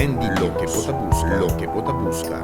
Andy Loke bo ta buska, loke bo ta buska.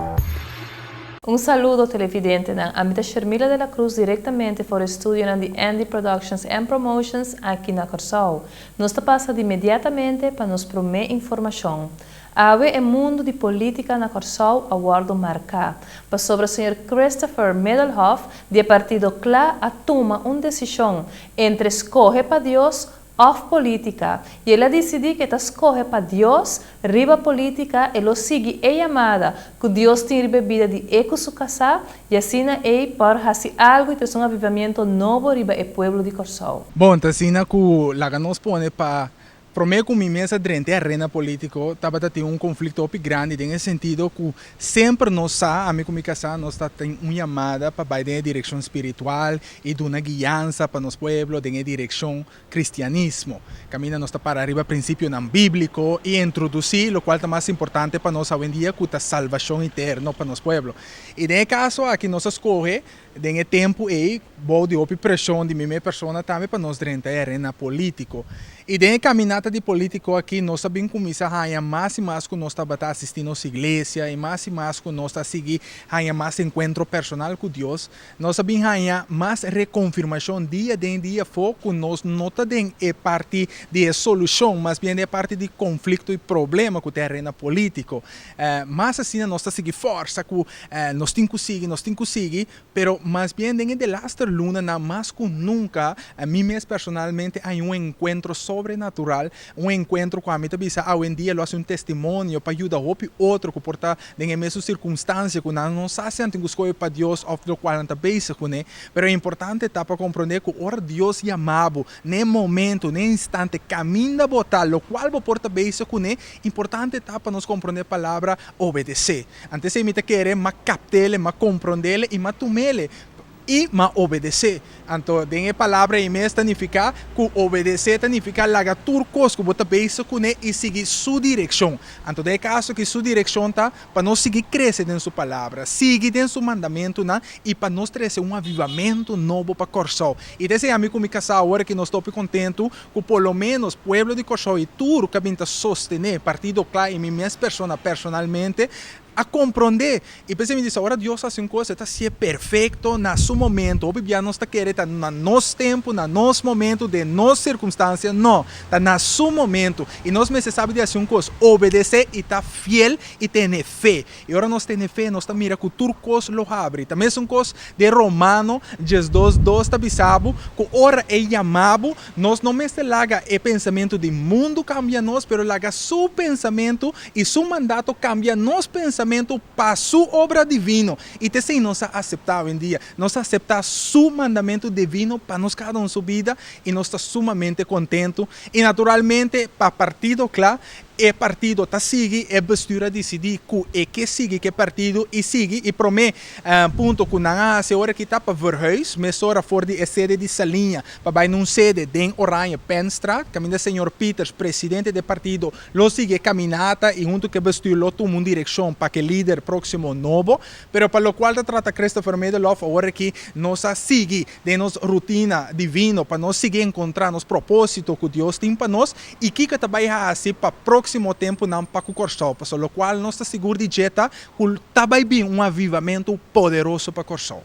Un saludo, televidentenan. Ami ta Shermila de la Cruz, direktamente for estudionan di Andy Productions and Promotions aki na Kòrsou. Nos ta pasa di inmediatamente pa nos promé informashon. Awe e mundu di polítika na Kòrsou a wòrdu marká pasobra señor Christopher Middelhof di e partido KLA a tuma un desishon entre skohe pa Dios òf polítika, i el a disidí ku e ta skohe pa Dios riba polítika. E lo sigui e yamada ku Dios tin riba e bida di e ku su kasá, i asina ei por hasi algu i trese un avivamiento nobo riba e pueblo di Kòrsou. Bon, ta asina ku laga nos pone pa promé ku mi mes a drenta e arena polítiko, tabata tin un konflikto hopi grandi den e sentido ku semper nos sa, ami ku mi kasá, nos ta tin un yamada pa bai den e direkshon spiritual i duna guiansa pa nos pueblo den e direkshon kristianismo, kaminda nos ta para riba prinsipionan bíbliko i introdusí lokual ta mas importante pa nos awendia, ku ta salbashon eterno pa nos pueblo. I den e kaso aki nos a skohe den e tempu ei, bou di hopi preshon di mi mes persona tambe, pa nos drenta e arena polítiko. I den e kaminata di polítiko aki nos a bin kuminsá haña mas i mas ku nos tabata asistí nos iglesia i mas i mas ku nos ta sigui haña mas enkuentro personal ku Dios. Nos a bin haña mas rekonfirmashon dia den dia afó ku nos no ta den e parti di e solushon, mas bien den e parti di konflikto i problema ku ta e arena polítiko. Mas asina nos ta sigui fòrsa ku nos tin ku sigui, nos tin ku sigui, pero mas bien den e delaster lunanan mas ku nunka mi mes personalmente haña un enkuentro sobrenatural, un enkuentro ku ami ta bisa awendia lo hasi un testimonio pa yuda hopi otro ku por ta den e mesun sirkunstansia ku nan no sa si nan tin ku skohe pa Dios òf lokual nan ta bezig kuné. Pero e importante ta pa komprondé ku ora Dios yama bo, n'e momento, n'e instante, kaminda bo ta, lokual bo por ta bezig kuné, importante ta pa nos komprondé e palabra obedesé. Antes ei mi ta kere m'a kapt'ele, m'a komprond'ele i m'a tum'ele i m'a obedesé. Anto den e palabra ei mes ta nifiká ku obedesé ta nifiká laga tur kos ku bo ta bezig kuné i sigui su direkshon. Anto den e kaso aki su direkshon ta pa nos sigui krese den su palabra, sigui den su mandamentunan i pa nos trese un avivamentu nobo pa Kòrsou. I ta esei ami ku mi kasá awor aki nos ta hopi kontentu ku por lo ménos pueblo di Kòrsou i tur ku a bin ta sostené Partido kla i mi mes persona personalmente a komprondé. I p'esei mi di ora Dios hasi un kos e ta hasié perfekto na su momento. Hopi bia nos ta kere ta na nos tempu, na nos momento, den nos sirkunstansia. No, ta na su momento. I nos mester sabi di hasi un kos, obedesé i ta fiel i tene fe. I ora nos tene fe, nos ta mira ku tur kos lo habri. Ta mesun kos den Romano 12:2 ta bisa bo ku ora e yama bo, nos no mester laga e pensamentu di mundu kambia nos, pero laga su pensamentu i su mandato kambia nos pensamentu pa su obra divino. I ta esei nos a aseptá awendia. Nos a aseptá su mandamentu divino pa nos kada un su bida i nos ta sumamente kontentu. I naturalmente pa Partido kla, E partido ta sigui, e bestuur a disidí ku e ke sigui ku e partido i sigui. E promé punto ku nan a hasi ora aki ta pa verhuis mesora for di e sede di Saliña pa bai na un sede den Oranje Penstraat, kaminda señor Pieters, presidente di e partido, lo sigui e kaminata i huntu ku e bestuur lo tuma un direkshon pa ku e lider próksimo nobo. Pero pa lokual ta trata Christopher Middelhof, awor aki nos a sigui den nos rutina divino pa nos sigui enkontrá nos propósito ku Dios tin pa nos i kiko ta bai hasi pa próksimo tempunan pa ku Kòrsou. Pasobra lokual nos ta sigur di dje ta ku ta bai bin un avivamentu poderoso pa Kòrsou.